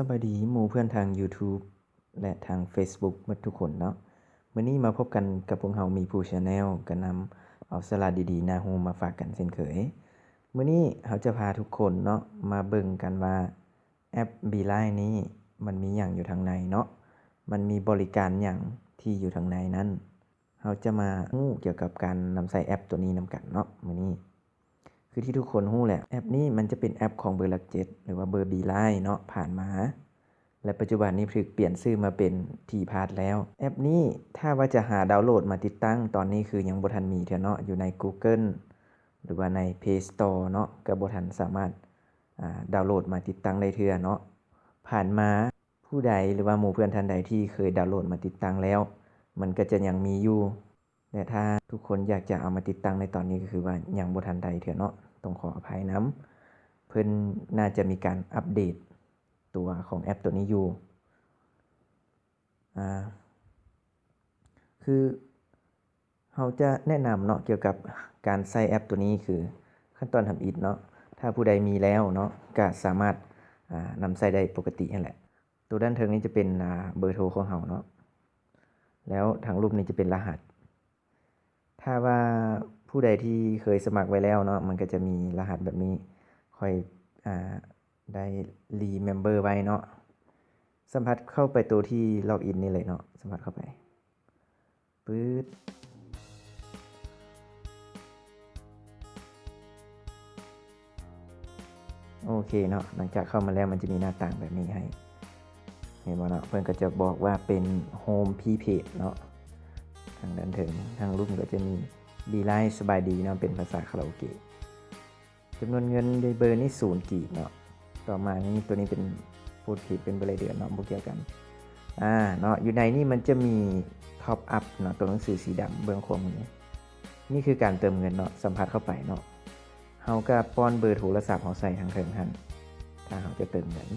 ສະບາຍດີໝູ່ເພື່ອນທາງ YouTube ແລະ ທາງ Facebook ໝົດທຸກຄົນເນາະ. ມື້ນີ້ມາພົບກັນກັບພວກເຮົາມີຜູ້ Channel ກະນຳເອົາສາລະດີໆໜ້າຮູ້ມາຝາກກັນເຊັ່ນເຄີຍ. ມື້ນີ້ເຮົາຈະພາທຸກຄົນເນາະ ມາເບິ່ງກັນວ່າແອັບ Beeline ນີ້ມັນມີຫຍັງຢູ່ທາງໃນເນາະ, ມັນມີບໍລິການຫຍັງທີ່ຢູ່ທາງໃນນັ້ນ. ເຮົາຈະມາຮູ້ກ່ຽວກັບການນຳໃຊ້ແອັບໂຕນີ້ນຳກັນເນາະມື້ນີ້. ຄືທີ່ທຸກຄົນຮູ້ແຫຼະ ແອັບນີ້ມັນຈະເປັນແອັບຂອງເບີຫຼັກເຈັດ ຫຼືວ່າເບີ Beeline ເນາະ ຜ່ານມາ ແລະ ປັດຈຸບັນນີ້ຖືກປ່ຽນຊື່ມາເປັນ T-Pass ແລ້ວ. ແອັບນີ້ຖ້າວ່າຈະຫາດາວໂຫຼດມາຕິດຕັ້ງ ຕອນນີ້ຄືຍັງບໍ່ທັນມີເທື່ອເນາະ ຢູ່ໃນ Google ຫຼືວ່າໃນ Play Store ເນາະ ກໍບໍ່ທັນສາມາດ ອາ ດາວໂຫຼດມາຕິດຕັ້ງໄດ້ເທື່ອເນາະ. ຜ່ານມາ ຜູ້ໃດ ຫຼືວ່າໝູ່ເພື່ອນທ່ານໃດທີ່ເຄີຍດາວໂຫຼດມາຕິດຕັ້ງແລ້ວ ມັນກໍຈະຍັງມີຢູ່ ແລະ ຖ້າທຸກຄົນຢາກຈະເອົາມາຕິດຕັ້ງໃນຕອນນີ້ ກໍຄືວ່າຍັງບໍ່ທັນໄດ້ເທື່ອເນາະ, ຕ້ອງຂໍອະໄພນຳ. ເພິ່ນໜ້າຈະມີການອັບເດດຕົວຂອງແອັບໂຕນີ້ຢູ່. ອາ ຄື ເຮົາຈະແນະນຳເນາະ ກ່ຽວກັບການໃຊ້ແອັບໂຕນີ້ ຄືຂັ້ນຕອນທຳອິດເນາະ, ຖ້າຜູ້ໃດມີແລ້ວເນາະ ກະສາມາດ ອາ ນຳໃຊ້ໄດ້ປົກກະຕິຫັ້ນແຫຼະ. ໂຕດ້ານເທິງນີ້ຈະເປັນ ອາ ເບີໂທຂອງເຮົາເນາະ, ແລ້ວທາງລຸ່ມນີ້ຈະເປັນລະຫັດ. ຖ້າວ່າຜູ້ໃດທີ່ເຄີຍສະໝັກໄວ້ແລ້ວເນາະ ມັນກະຈະມີລະຫັດແບບນີ້, ຂ້ອຍ ອາ ໄດ້ remember ໄວ້ເນາະ. ສຳຜັດເຂົ້າໄປໂຕທີ່ login ນີ້ເລີຍເນາະ, ສຳຜັດເຂົ້າໄປ. ປຶດ ໂອເຄເນາະ, ຫຼັງຈາກເຂົ້າມາແລ້ວມັນຈະມີໜ້າຕ່າງແບບນີ້ໃຫ້ ເຫັນບໍ່ເນາະ, ເພິ່ນກໍຈະບອກວ່າເປັນ Home Prepaid ເນາະ. ທາງດ້ານເທິງ ທາງລຸ່ມກໍຈະມີ Beeline ສະບາຍດີເນາະ, ເປັນພາສາຄາຣາໂອເກະ. ຈຳນວນເງິນໃນເບີນີ້ສູນກີບເນາະ. ຕໍ່ມານີ້ ໂຕນີ້ເປັນ Postpaid ເປັນເບີລາຍເດືອນເນາະ, ບໍ່ກ່ຽວກັນ. ອາ ເນາະ, ຢູ່ໃນນີ້ມັນຈະມີ Top Up ເນາະ, ໂຕໜັງສືສີດຳເບື້ອງຂວາມື. ນີ້ຄືການເຕີມເງິນເນາະ, ສຳຜັດເຂົ້າໄປເນາະ. ເຮົາກະປ້ອນເບີໂທລະສັບເຮົາໃສ່ທາງເທິງຫັ້ນ ຖ້າເຮົາຈະເຕີມເງິນ.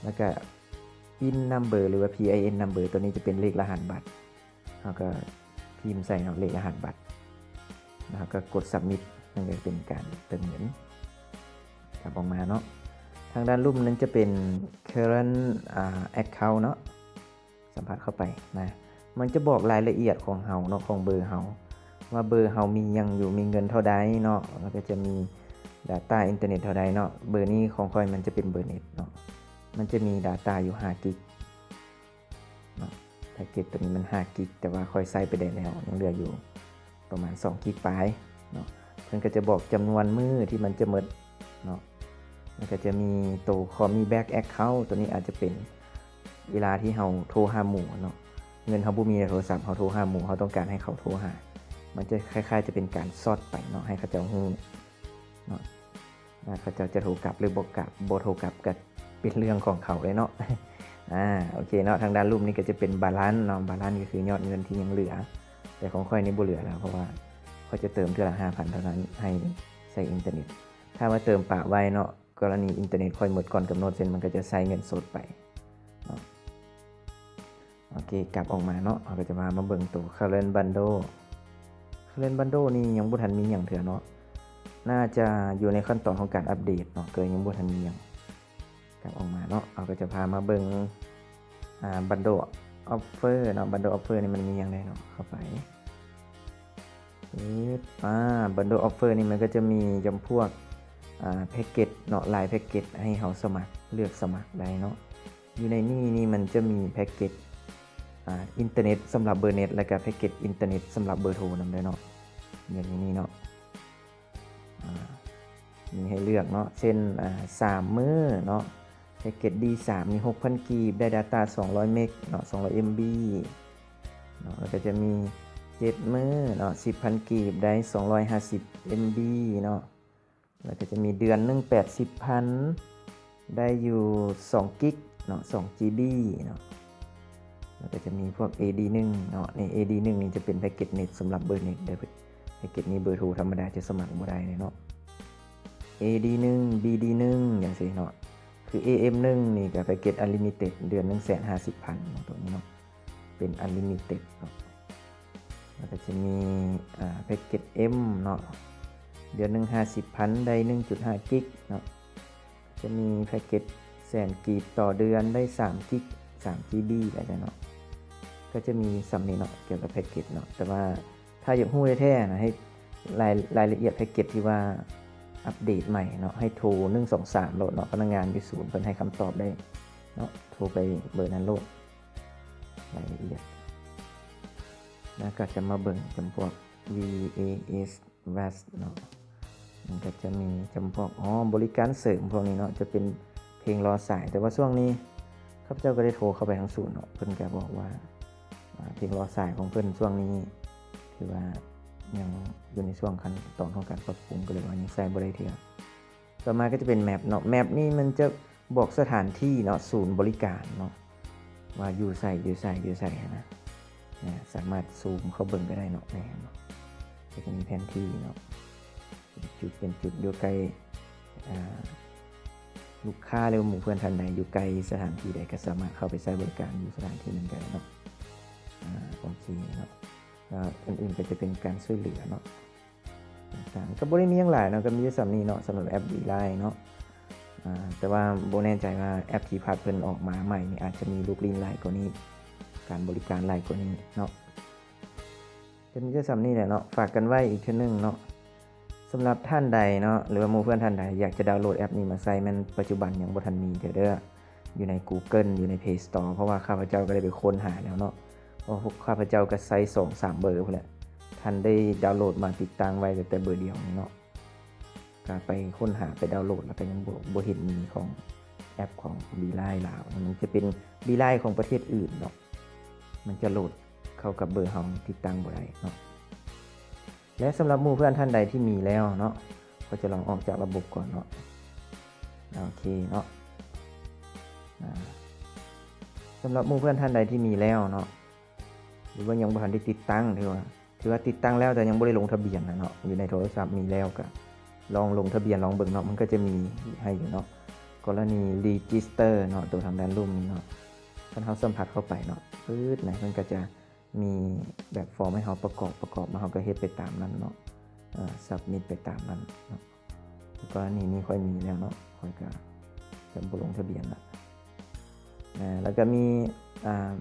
ແລ້ວກະ PIN number ຫຼືວ່າ PIN number ໂຕນີ້ຈະເປັນເລກລະຫັດບັດ. ເຮົາກໍພິມໃສ່ເນາະ ເລກລະຫັດບັດ ແລ້ວເຮົາກໍກົດ Submit ມັນກໍເປັນການເຕີມເງິນ. ກັບອອກມາເນາະ, ທາງດ້ານລຸ່ມນັ້ນຈະເປັນ Current ອາ Account ເນາະ, ສຳຜັດເຂົ້າໄປນະ. ມັນຈະບອກລາຍລະອຽດຂອງເຮົາເນາະ, ຂອງເບີເຮົາ ວ່າເບີເຮົາມີຫຍັງຢູ່, ມີເງິນເທົ່າໃດເນາະ, ແລ້ວກໍຈະມີ data internet ເທົ່າໃດເນາະ. ເບີນີ້ຂອງຂ້ອຍມັນຈະເປັນເບີເນັດເນາະ, ມັນຈະມີ data ຢູ່ຫ້າກິກ ເນາະ. ແພັກເກັດໂຕນີ້ມັນຫ້າກິກ, ແຕ່ວ່າຂ້ອຍໃຊ້ໄປໄດ້ແລ້ວ ຍັງເຫຼືອຢູ່ປະມານສອງກິກປາຍເນາະ. ເພິ່ນກໍຈະບອກຈຳນວນມື້ທີ່ມັນຈະໝົດເນາະ, ແລ້ວກໍຈະມີໂຕ Call Me Back Account ໂຕນີ້ອາດຈະເປັນເວລາທີ່ເຮົາໂທຫາໝູ່ເນາະ, ເງິນເຮົາບໍ່ມີໃນໂທລະສັບ, ເຮົາໂທຫາໝູ່, ເຮົາຕ້ອງການໃຫ້ເຂົາໂທຫາ, ມັນຈະຄ້າຍໆຈະເປັນການຊອດໄປເນາະ, ໃຫ້ເຂົາເຈົ້າຮູ້ເນາະ. ວ່າເຂົາເຈົ້າຈະໂທກັບ ຫຼື ບໍ່ກັບ, ບໍ່ໂທກັບກໍເປັນເລື່ອງຂອງເຂົາເລີຍເນາະ. ອາ ໂອເຄເນາະ, ທາງດ້ານລຸ່ມນີ້ກໍຈະເປັນ balance ເນາະ, balance ກໍຄືຍອດເງິນທີ່ຍັງເຫຼືອ, ແຕ່ຂອງຂ້ອຍນີ້ບໍ່ເຫຼືອແລ້ວ ເພາະວ່າຂ້ອຍຈະເຕີມເທື່ອລະຫ້າພັນເທົ່ານັ້ນ ໃຫ້ໃຊ້ອິນເຕີເນັດ. ຖ້າວ່າເຕີມປະໄວ້ເນາະ, ກໍລະນີອິນເຕີເນັດຂ້ອຍໝົດກ່ອນກຳນົດ, ເຊັ່ນ ມັນກໍຈະໃຊ້ເງິນສົດໄປເນາະ. ໂອເຄ ກັບອອກມາເນາະ, ເຮົາກໍຈະມາ ມາເບິ່ງໂຕ Current Bundle. Current Bundle ນີ້ຍັງບໍ່ທັນມີຫຍັງເທື່ອເນາະ, ໜ້າຈະຢູ່ໃນຂັ້ນຕອນຂອງການອັບເດດເນາະ, ກໍເລີຍຍັງບໍ່ທັນມີຫຍັງ. ກັບອອກມາເນາະ, ເຮົາກໍຈະພາມາເບິ່ງ ອາ Bundle Offer ເນາະ, Bundle Offer ນີ້ມັນມີຫຍັງແດ່ເນາະ, ເຂົ້າໄປ ປຶບ ອາ Bundle Offer ນີ້ມັນກໍຈະມີຈຳພວກ ອາ ແພັກເກັດເນາະ, ຫຼາຍແພັກເກັດໃຫ້ເຮົາສະໝັກ ເລືອກສະໝັກໄດ້ເນາະ. ຢູ່ໃນນີ້ນີ້ມັນຈະມີແພັກເກັດ ອາ ອິນເຕີເນັດສຳລັບເບີເນັດ ແລະກະແພັກເກັດອິນເຕີເນັດສຳລັບເບີໂທນຳເດີເນາະ. ຢູ່ໃນນີ້ເນາະ ອາ ມີໃຫ້ເລືອກເນາະ ເຊັ່ນ ອາ ສາມມື້ເນາະ, ແພັກເກັດ ດີສາມ ນີ້ ຫົກພັນກີບ ໄດ້ data ສອງຮ້ອຍເມັກເນາະ, ສອງຮ້ອຍ MB ເນາະ. ແລ້ວກໍຈະມີ ເຈັດມື້ເນາະ, ສິບພັນກີບ ໄດ້ ສອງຮ້ອຍຫ້າສິບ MB ເນາະ. ແລ້ວກໍຈະມີເດືອນໜຶ່ງ ແປດສິບພັນ ໄດ້ຢູ່ ສອງກິກເນາະ, ສອງ GB ເນາະ. ແລ້ວກໍຈະມີພວກ ເອດີໜຶ່ງເນາະ, ໃນ ເອດີໜຶ່ງນີ້ຈະເປັນແພັກເກັດເນັດສຳລັບເບີເນັດເດີ, ແພັກເກັດນີ້ເບີໂທທຳມະດາຈະສະໝັກບໍ່ໄດ້ເນາະ. ເອດີໜຶ່ງ ບີດີໜຶ່ງ ຈັ່ງຊີ້ເນາະ. ຄື ເອເອັມໜຶ່ງນີ້ກໍແພັກເກັດ unlimited ເດືອນໜຶ່ງ ແສນຫ້າສິບພັນເນາະ, ໂຕນີ້ເນາະ ເປັນ unlimited ເນາະ. ແລ້ວກໍຈະມີ ອາ ແພັກເກັດ M ເນາະ, ເດືອນໜຶ່ງ ຫ້າສິບພັນ ໄດ້ ໜຶ່ງຈຸດຫ້າກິກເນາະ. ຈະມີແພັກເກັດ ແສນກີບຕໍ່ເດືອນ ໄດ້ສາມກິກ ສາມຈີບີ ວ່າຊັ້ນເນາະ. ກໍຈະມີສ່ຳນີ້ເນາະ ກ່ຽວກັບແພັກເກັດເນາະ. ແຕ່ວ່າຖ້າຢາກຮູ້ແທ້ໆນະ ໃຫ້ລາຍ ລາຍລະອຽດແພັກເກັດທີ່ວ່າອັບເດດໃໝ່ເນາະ ໃຫ້ໂທໜຶ່ງສອງສາມໂລດເນາະ. ພະນັກງານຢູ່ສູນເພິ່ນໃຫ້ຄຳຕອບໄດ້ເນາະ. ໂທໄປເບີນັ້ນໂລດ ລາຍລະອຽດ. ແລ້ວກໍຈະມາເບິ່ງຈຳພວກ ວີເອເອສ ແວັດເນາະ. ມັນກໍຈະມີຈຳພວກ ອໍ ບໍລິການເສີມພວກນີ້ເນາະ ຈະເປັນເພງລໍສາຍ. ແຕ່ວ່າຊ່ວງນີ້ຂ້າພະເຈົ້າກໍໄດ້ໂທເຂົ້າໄປທາງສູນເນາະ ເພິ່ນກໍບອກວ່າ ອາ ເພງລໍສາຍຂອງເພິ່ນຊ່ວງນີ້ຖືວ່າຍັງຢູ່ໃນຊ່ວງຂັ້ນຕອນຂອງການປັບປຸງ ກໍເລີຍວ່າຍັງໃຊ້ບໍ່ໄດ້ເທື່ອ. ຕໍ່ມາກໍຈະເປັນແມັບເນາະ. ແມັບນີ້ມັນຈະບອກສະຖານທີ່ເນາະ ສູນບໍລິການເນາະ ວ່າຢູ່ໃສ ຢູ່ໃສ ຢູ່ໃສຫັ້ນນະ. ສາມາດຊູມເຂົ້າເບິ່ງກໍໄດ້ເນາະ. ແມ່ນເນາະ ກໍຈະມີແຜນທີ່ເນາະ ເປັນຈຸດ ເປັນຈຸດ ຢູ່ໃກ້ ອາ ລູກຄ້າ ຫຼືວ່າໝູ່ເພື່ອນທ່ານໃດຢູ່ໃກ້ສະຖານທີ່ໃດ ກໍສາມາດເຂົ້າໄປໃຊ້ບໍລິການຢູ່ສະຖານທີ່ນັ້ນກໍໄດ້ເນາະ. ອາ ໂອເຄເນາະ. ແລ້ວອັນອື່ນກໍຈະເປັນການຊ່ວຍເຫຼືອເນາະ ຕ່າງໆ ກໍບໍ່ໄດ້ມີຫຍັງຫຼາຍເນາະ ກໍມີແຕ່ສ່ຳນີ້ເນາະ ສຳລັບແອັບ ບີ ລາຍ ເນາະ. ອາ ແຕ່ວ່າບໍ່ແນ່ໃຈວ່າແອັບ ທີພາສ ເພິ່ນອອກມາໃໝ່ນີ້ ອາດຈະມີລູກຫຼິ້ນຫຼາຍກວ່ານີ້ ການບໍລິການຫຼາຍກວ່ານີ້ເນາະ. ກໍມີແຕ່ສ່ຳນີ້ແຫຼະເນາະ ຝາກກັນໄວ້ອີກເທື່ອໜຶ່ງເນາະ. ສຳລັບທ່ານໃດເນາະ ຫຼືວ່າໝູ່ເພື່ອນທ່ານໃດຢາກຈະດາວໂຫຼດແອັບນີ້ມາໃຊ້ ແມ່ນປັດຈຸບັນຍັງບໍ່ທັນມີເທື່ອເດີ ຢູ່ໃນ Google ຢູ່ໃນ Play Store ເພາະວ່າຂ້າພະເຈົ້າກໍໄດ້ໄປຄົ້ນຫາແລ້ວເນາະ. ເພາະພວກຂ້າພະເຈົ້າກໍໃຊ້ສອງສາມເບີພຸ້ນແຫຼະ ທັນໄດ້ດາວໂຫຼດມາຕິດຕັ້ງໄວ້ຕັ້ງແຕ່ເບີດຽວນີ້ເນາະ. ກໍໄປຄົ້ນຫາ ໄປດາວໂຫຼດ ແລ້ວກໍຍັງບໍ່ ບໍ່ເຫັນມີຂອງແອັບຂອງ ບີ ລາຍ ລາວ. ມັນຈະເປັນ ບີ ລາຍ ຂອງປະເທດອື່ນເນາະ ມັນຈະໂຫຼດເຂົ້າກັບເບີເຮົາ ຕິດຕັ້ງບໍ່ໄດ້ເນາະ. ແລະ ສຳລັບໝູ່ເພື່ອນທ່ານໃດທີ່ມີແລ້ວເນາະ ຂ້ອຍຈະລອງອອກຈາກລະບົບກ່ອນເນາະ. ໂອເຄເນາະ. ອາ ສຳລັບໝູ່ເພື່ອນທ່ານໃດທີ່ມີແລ້ວເນາະ ຫຼືວ່າຍັງບໍ່ທັນໄດ້ຕິດຕັ້ງ ຖືວ່າ ຖືວ່າຕິດຕັ້ງແລ້ວ ແຕ່ຍັງບໍ່ໄດ້ລົງທະບຽນນະເນາະ ຢູ່ໃນໂທລະສັບມີແລ້ວ ກໍລອງລົງທະບຽນລອງເບິ່ງເນາະ. ມັນກໍຈະມີໃຫ້ຢູ່ເນາະ ກໍລະນີ register ເນາະ ໂຕທາງດ້ານລຸ່ມນີ້ເນາະ. ຄັນເຮົາສຳຜັດເຂົ້າໄປເນາະ ປຶດນະ ມັນກໍຈະ ມີແບບຟອມໃຫ້ເຮົາປະກອບ ປະກອບມາ ເຮົາກໍເຮັດໄປຕາມນັ້ນເນາະ ເອີ submit ໄປຕາມນັ້ນເນາະ. ກໍລະນີນີ້ຂ້ອຍມີແລ້ວເນາະ ຂ້ອຍກໍຈະບໍ່ລົງທະບຽນລະ. ອາ ແລ້ວກໍມີ ອາ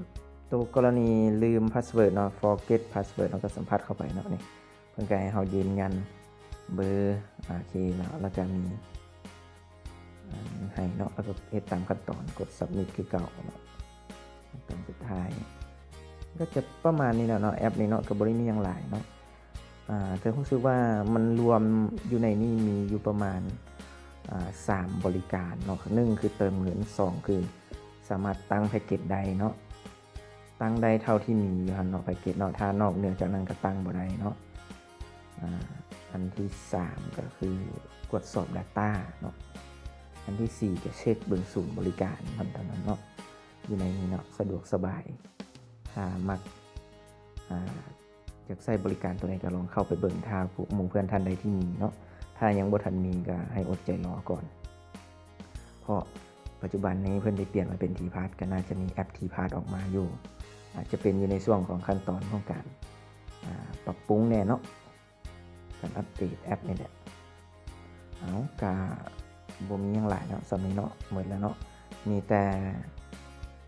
ໂຕກໍລະນີລືມພາສເວີດເນາະ forget password ເຮົາກໍສຳຜັດເຂົ້າໄປເນາະ. ນີ້ເພິ່ນກໍໃຫ້ເຮົາຢືນຢັນເບີ ໂອເຄເນາະ ແລ້ວກໍມີ ອາ ໃຫ້ເນາະ ແລ້ວກໍເຮັດຕາມຂັ້ນຕອນ ກົດ submit ຄືເກົ່າເນາະ. ຂັ້ນຕອນສຸດທ້າຍກໍຈະປະມານນີ້ແຫຼະເນາະ ແອັບນີ້ເນາະ ກໍບໍ່ໄດ້ມີຫຍັງຫຼາຍເນາະ. ອາ ແຕ່ຮູ້ສຶກວ່າມັນລວມຢູ່ໃນນີ້ມີຢູ່ປະມານ ອາ ສາມບໍລິການເນາະ. ໜຶ່ງຄືເຕີມເງິນ ສອງຄືສາມາດຕັ້ງແພັກເກັດໄດ້ເນາະ ຕັ້ງໄດ້ເທົ່າທີ່ມີຢູ່ຫັ້ນເນາະ ແພັກເກັດເນາະ. ຖ້ານອກເໜືອຈາກນັ້ນກໍຕັ້ງບໍ່ໄດ້ເນາະ. ອາ ອັນທີສາມກໍຄືກວດສອບ data ເນາະ. ອັນທີສີ່ກໍເຊັກເບິ່ງສູນບໍລິການເທົ່ານັ້ນເນາະ ຢູ່ໃນນີ້ເນາະ ສະດວກສະບາຍ. ຖ້າມັກ ອາ ຢາກໃຊ້ບໍລິການໂຕໃດກໍລອງເຂົ້າໄປເບິ່ງ ຖ້າໝູ່ເພື່ອນທ່ານໃດທີ່ມີເນາະ. ຖ້າຍັງບໍ່ທັນມີກໍໃຫ້ອົດໃຈລໍກ່ອນ ເພາະປັດຈຸບັນນີ້ເພິ່ນໄດ້ປ່ຽນມາເປັນ ທີພາສ ກໍໜ້າຈະມີແອັບ ທີພາສ ອອກມາຢູ່ ອາດຈະເປັນຢູ່ໃນຊ່ວງຂອງຂັ້ນຕອນຂອງການ ອາ ປັບປຸງແດ່ເນາະ ການອັບເດດແອັບນີ້ແຫຼະ. ເອົາ ກະບໍ່ມີຫຍັງຫຼາຍເນາະ ສ່ຳນີ້ເນາະ ໝົດແລ້ວເນາະ. ມີແຕ່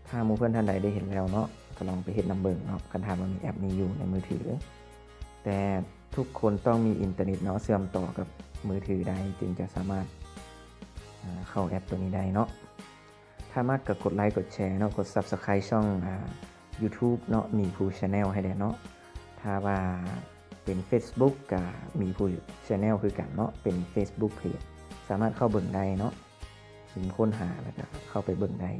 ຖ້າໝູ່ເພື່ອນທ່ານໃດໄດ້ເຫັນແລ້ວເນາະ ກໍລອງໄປເຮັດນຳເບິ່ງເນາະ ຄັນຖ້າວ່າມີແອັບນີ້ຢູ່ໃນມືຖື. ແຕ່ທຸກຄົນຕ້ອງມີອິນເຕີເນັດເນາະ ເຊື່ອມຕໍ່ກັບມືຖືໄດ້ ຈຶ່ງຈະສາມາດ ອາ ເຂົ້າແອັບໂຕນີ້ໄດ້ເນາະ. ຖ້າມັກກໍກົດໄລກົດແຊເນາະ ກົດ Subscribe ຊ່ອງ ອາ YouTube ເນາະ ມີພູ Channel ໃຫ້ແດ່ເນາະ. ຖ້າວ່າເປັນ Facebook ກໍມີພູ Channel ຄືກັນເນາະ ເປັນ Facebook Page ສາມາດເຂົ້າເບິ່ງໄດ້ເນາະ ພິມຄົ້ນຫາແລ້ວກໍເຂົ້າໄປເບິ່ງໄດ້